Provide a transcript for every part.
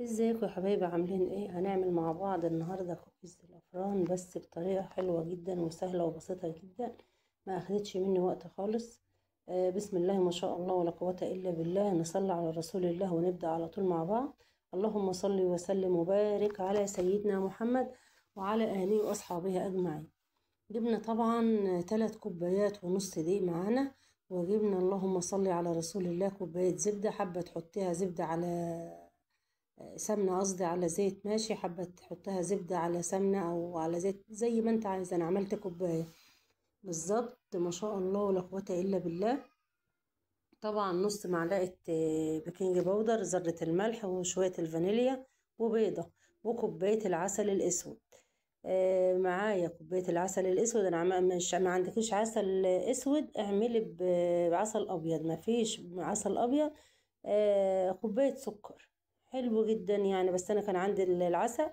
ازيكم يا حبايبي؟ عاملين ايه؟ هنعمل مع بعض النهارده كوكيز الافران، بس بطريقة حلوة جدا وسهلة وبسيطة جدا، ما اخدتش مني وقت خالص. بسم الله ما شاء الله ولا قوة الا بالله. نصلي على رسول الله ونبدا على طول مع بعض. اللهم صل وسلم وبارك على سيدنا محمد وعلى اهله واصحابه اجمعين. جبنا طبعا 3 كوبايات ونص دقيق معانا، وجبنا اللهم صل على رسول الله كوباية زبدة. حابة تحطيها زبدة على سمنه، قصدي على زيت، ماشي. حابة تحطها زبدة على سمنه او على زيت زي ما انت عايزه. انا عملت كوباية بالظبط ما شاء الله ولا قوة الا بالله. طبعا نص معلقه baking powder، ذره الملح، وشوية الفانيليا، وبيضه، وكوبايه العسل الاسود. معايا كوباية العسل الاسود. انا مش ما عندكيش عسل اسود اعملي بعسل ابيض، ما فيش عسل ابيض كوباية سكر، حلو جدا يعني. بس انا كان عندي العسل،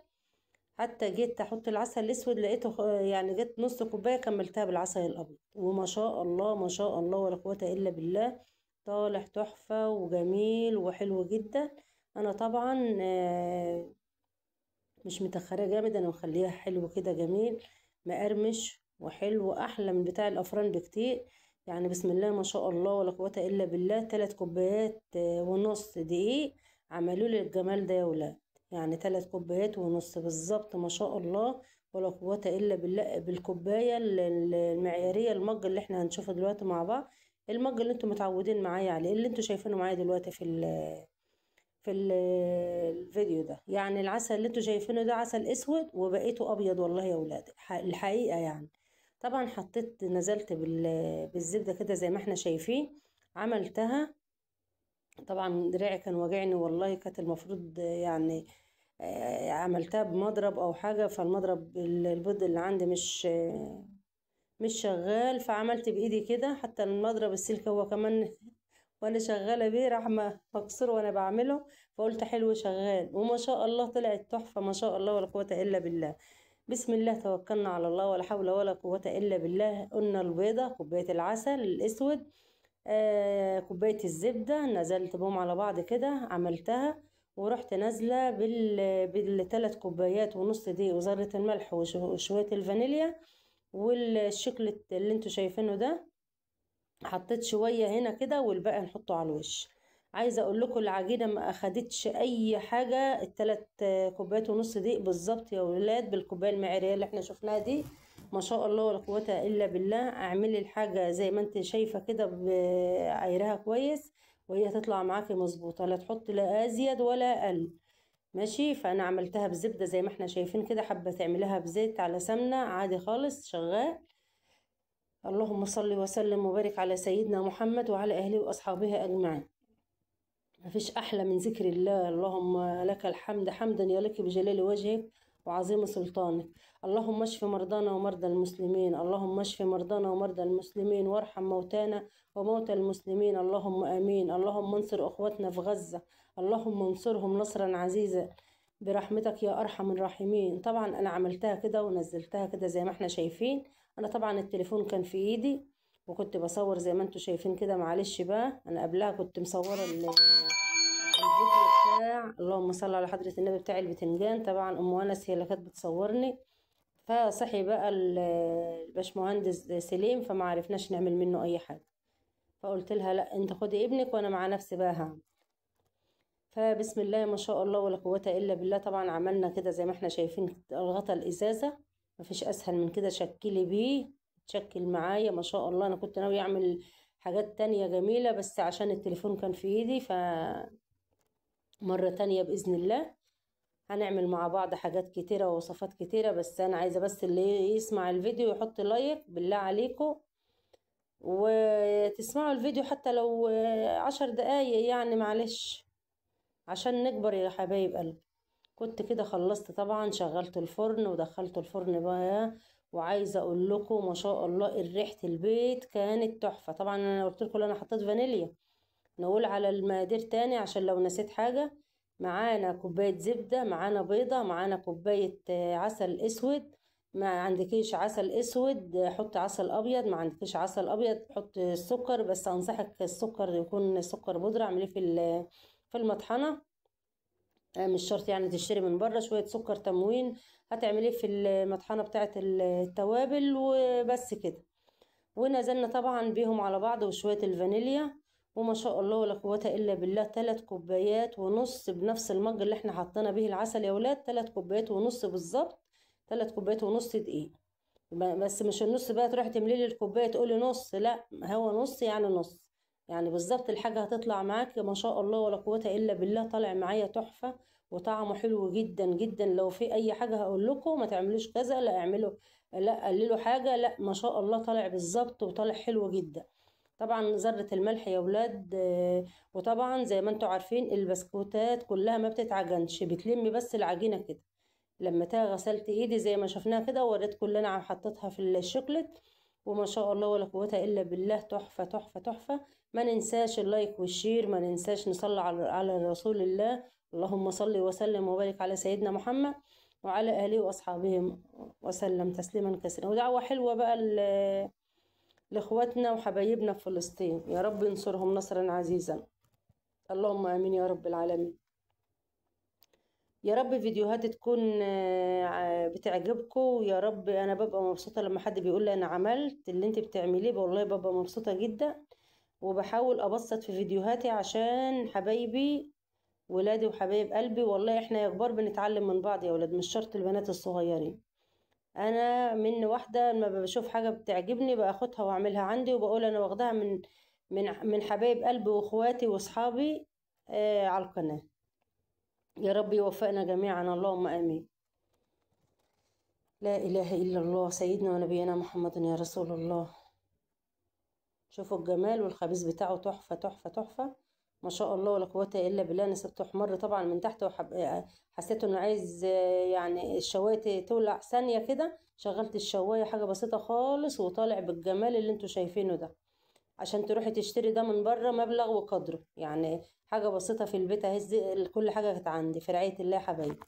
حتى جيت احط العسل الاسود لقيته يعني جيت نص كوباية كملتها بالعسل الابيض، وما شاء الله ما شاء الله ولا قوة الا بالله، طالع تحفة وجميل وحلو جدا. انا طبعا مش متخريه جامد، انا مخليها حلو كده جميل مقرمش وحلو، احلى من بتاع الافران بكتير يعني. بسم الله ما شاء الله ولا قوة الا بالله. 3 كوبايات ونص دقيق عملوا لي الجمال ده يا ولاد، يعني 3 كوبايات ونص بالظبط ما شاء الله ولا قوة الا بالله. بالكوبايه المعياريه، المج اللي احنا هنشوفه دلوقتي مع بعض، المج اللي انتم متعودين معايا عليه، اللي انتم شايفينه معايا دلوقتي في الفيديو ده. يعني العسل اللي انتم شايفينه ده عسل اسود وبقيته ابيض والله يا ولاد الحقيقة يعني. طبعا حطيت، نزلت بالزبده كده زي ما احنا شايفين، عملتها. طبعا دراعي كان واجعني والله، كانت المفروض يعني عملتها بمضرب او حاجة، فالمضرب البيض اللي عندي مش شغال، فعملت بايدي كده. حتى المضرب السلك هو كمان وانا شغالة بيه راح مكسور وانا بعمله، فقلت حلو شغال، وما شاء الله طلعت تحفة ما شاء الله ولا قوة الا بالله. بسم الله توكلنا على الله ولا حول ولا قوة الا بالله. قلنا البيضة، كوباية العسل الاسود، كوباية الزبدة، نزلت بهم على بعض كده عملتها، ورحت نازله بال3 كوبايات ونص دي، وذره الملح وشوية الفانيليا والشوكليت اللي انتوا شايفينه ده. حطيت شوية هنا كده والباقي نحطه على الوش. عايزه اقول لكم العجينة ما اخدتش اي حاجة، ال3 كوبايات ونص دي بالظبط يا ولاد، بالكوبايه المعياريه اللي احنا شفناها دي ما شاء الله ولا قوة الا بالله. اعملي الحاجة زي ما انت شايفه كده، بعايرها كويس وهي تطلع معاكي مظبوطة، لا تحط لا ازيد ولا اقل، ماشي. فانا عملتها بزبده زي ما احنا شايفين كده، حابة تعمليها بزيت على سمنه عادي خالص شغال. اللهم صل وسلم وبارك على سيدنا محمد وعلى اهله واصحابه اجمعين. مفيش احلى من ذكر الله. اللهم لك الحمد حمدا يليق بجلال وجهك وعظيم سلطانك. اللهم اشف مرضانا ومرضى المسلمين، اللهم اشف مرضانا ومرضى المسلمين، وارحم موتانا وموتى المسلمين، اللهم امين. اللهم انصر اخواتنا في غزة، اللهم انصرهم نصرا عزيزا برحمتك يا ارحم الراحمين. طبعا انا عملتها كده ونزلتها كده زي ما احنا شايفين. انا طبعا التليفون كان في ايدي وكنت بصور زي ما انتم شايفين كده، معلش بقى انا قبلها كنت مصوره الفيديو بتاع اللهم صل على حضرة النبي بتاع البتنجان. طبعا ام انس هي اللي كانت بتصورني، فصحي بقى الباشمهندس سليم، فما عرفناش نعمل منه اي حاجة، فقلت لها لا انت خدي ابنك وانا مع نفسي بقى هعمل. فبسم الله ما شاء الله ولا قوة الا بالله. طبعا عملنا كده زي ما احنا شايفين الغطا الازازه، مفيش اسهل من كده، شكلي بيه تشكل معايا ما شاء الله. انا كنت ناوية اعمل حاجات تانية جميلة، بس عشان التليفون كان في ايدي، ف مرة تانية بإذن الله هنعمل مع بعض حاجات كتيرة ووصفات كتيرة. بس انا عايزة بس اللي يسمع الفيديو يحط like بالله عليكم، وتسمعوا الفيديو حتى لو 10 دقايق يعني، معلش عشان نكبر يا حبايب قلبي. كنت كده خلصت طبعا، شغلت الفرن ودخلت الفرن بقى، وعايزه اقول لكم ما شاء الله ريحه البيت كانت تحفة. طبعا انا قلت لكم انا حطيت فانيليا، نقول على المقادير تاني عشان لو نسيت حاجة. معانا كوباية زبدة، معانا بيضة، معانا كوباية عسل اسود. ما عندكيش عسل اسود حط عسل ابيض، ما عندكيش عسل ابيض حط السكر، بس انصحك السكر يكون سكر بودره، اعمليه في المطحنه. مش شرط يعني تشتري من بره. شوية سكر تموين هتعمليه في المطحنه بتاعه التوابل وبس كده. ونزلنا طبعا بيهم على بعض، وشوية الفانيليا، وما شاء الله ولا قوة الا بالله. 3 كوبايات ونص بنفس المج اللي احنا حطينا به العسل يا ولاد، 3 كوبايات ونص بالظبط، 3 كوبايات ونص دقيق. بس مش النص بقى تروحي تملي لي الكوباية تقولي نص، لا هو نص يعني نص يعني بالظبط. الحاجة هتطلع معاك ما شاء الله ولا قوة الا بالله، طالع معايا تحفة وطعمه حلو جدا جدا. لو في اي حاجة هقول لكم ما تعملوش كذا، لا اعملوا، لا قللوا حاجة، لا ما شاء الله طالع بالظبط وطالع حلو جدا. طبعا ذره الملح يا ولاد. وطبعا زي ما انتم عارفين البسكوتات كلها ما بتتعجنش، بتلمي بس العجينة كده. لما غسلت ايدي زي ما شفناها كده، ووريتكم اللي انا حطيتها في الشوكليت، وما شاء الله ولا قوة الا بالله، تحفة تحفة تحفة. ما ننساش ال like وال share، ما ننساش نصلي على رسول الله، اللهم صل وسلم وبارك على سيدنا محمد وعلى اهله واصحابه وسلم تسليما كثيرا. ودعوة حلوة بقى لاخواتنا وحبايبنا في فلسطين، يا رب ينصرهم نصرا عزيزا، اللهم امين يا رب العالمين. يا رب فيديوهاتي تكون بتعجبكم، يا رب. انا ببقى مبسوطة لما حد بيقول لي انا عملت اللي انت بتعمليه، والله ببقى مبسوطة جدا. وبحاول ابسط في فيديوهاتي عشان حبايبي ولادي وحبايب قلبي. والله احنا يا كبار بنتعلم من بعض يا ولاد، مش شرط البنات الصغيرين. انا من واحدة لما بشوف حاجة بتعجبني باخدها واعملها عندي، وبقول انا واخداها من من من حبايب قلبي واخواتي واصحابي على القناة. يا رب يوفقنا جميعا، اللهم امين. لا اله الا الله سيدنا ونبينا محمد يا رسول الله. شوفوا الجمال والخبيز بتاعه تحفة تحفة تحفة ما شاء الله ولا قوة الا بالله. انا سبته احمر طبعا من تحت، وحسيت انه عايز يعني الشوايه تولع ثانية كده، شغلت الشوايه حاجة بسيطة خالص، وطالع بالجمال اللي انتوا شايفينه ده. عشان تروحي تشتري ده من بره مبلغ وقدره، يعني حاجة بسيطة في البيت اهي، كل حاجة كانت عندي. في رعاية الله يا حبايبي.